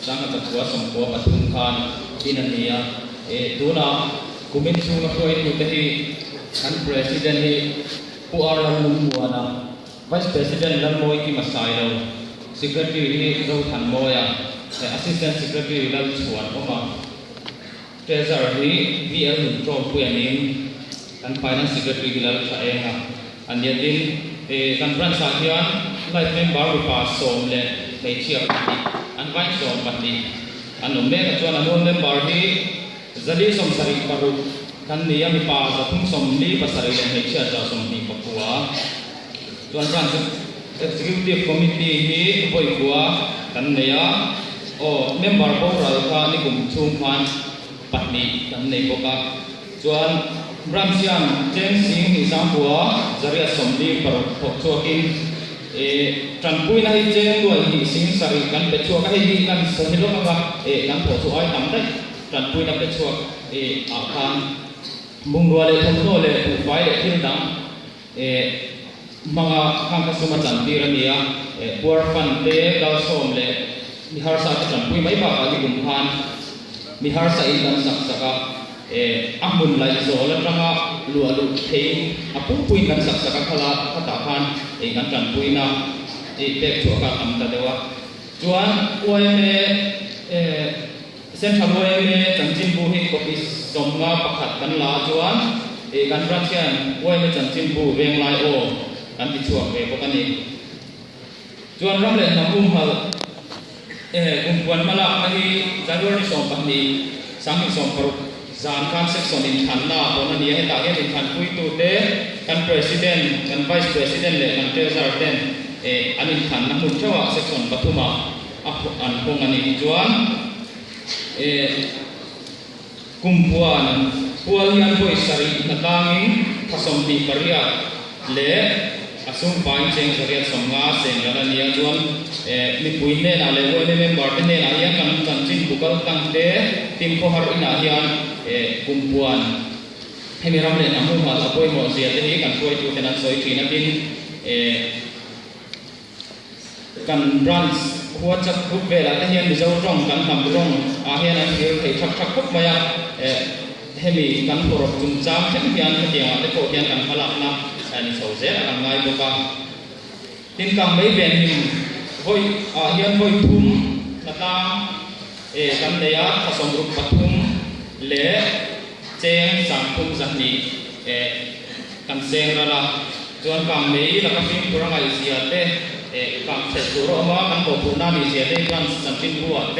1993 khan din a ni a. Tuna kumin chhunga hruaitute hi kan President hi Pu R Lalnungmuana, Vice President Lalmawi Kima Sailo, Secretary hi Zothanmawia, Assistant Secretary Lalchhuan Awma, Treasurer hi VL Nunṭawmpuia niin kan Finance Secretary hi Lalthaenga a ni a. Tin, kan branch-ah hian Life Member mipa sawm leh hmeichhia pahnih, an vain 12 an awm mek a. Chuan annual member hi 476 kan ni a, mipa 347 leh hmeichhia 129. Chuan branch Executive Committee hi vawi kua kan nei a, aw member boral kha nikum chhung khan pahnih kan nei bawk a. Chuan branch hian cheng sing hnih sangkua 846 thawk chhuakin tanpuina hi cheng luai hnih sing sarih kan pe chhuak a, hei hi kan sawi lawk anga kan thawh chu ai tam daih tanpuina pe chhuak ah khan bungrua leh thawmhnaw leh buhfai leh thil dang Hmanga khang kha sum a chantir a ni a, puar fan te, kalsawm leh mi harsa te tanpui mai bakah nikum khan mi harsa in kan sak sak a, a hmun laih zawl atanga luah luh theiin a pumpuiin kan sak sak a, khala khatah khan kan tanpuina pek chhuah kha a tam ta deuh a. Chuan yma Central yma chanchinbu hi copy 51 kan la a chuan ih kan branch hian yma chanchinbu venglai aw kan ti chhuak ve bawk a ni. Chuan ram leh hnam umhalh eh kumpuan hmalakna hi January 12, 2016 zan khan section inthanna a hawn a ni a, hetah hian inthanpuitute kan President, kan Vice President leh kan Treasurer ten eh an inthanna hmun theuhah section pathumah A an hawng a nih chuan eh kumpuan pual hian vawi sarih hnatlangin tha 28 leh a sumfain cheng 850 seng ral a nia chuan eh mipui hnenah leh yma member te hnenah hian kan chanchin bu kal tlang te tim khawhar inah hian eh kumpuan hemi ram leh hnam humhalh a pawimawh zia te hi kan hruaitu ten an sawi thin a tin eh Kan branch WhatsApp group velah te hian Mizo tawng kan hnam rawng ah hian an thlir thei thak thak khawp mai a, eh hemi kan hawrawp chungchang thleng hian hetiang ah te pawh hian kan hmalakna ni chho zel a kan ngai bawk a. Tin kang mei ven him vawi ah hian vawi thum hlatlang eh kan nei a, thla 63 leh cheng 320 eh kan seng ral a. Chuan kang mei laka fimkhur a ngaihzia te, kang chhelh tur a awm a, kan bawhphurhna a nihzia te hi branch chanchinbu ah te.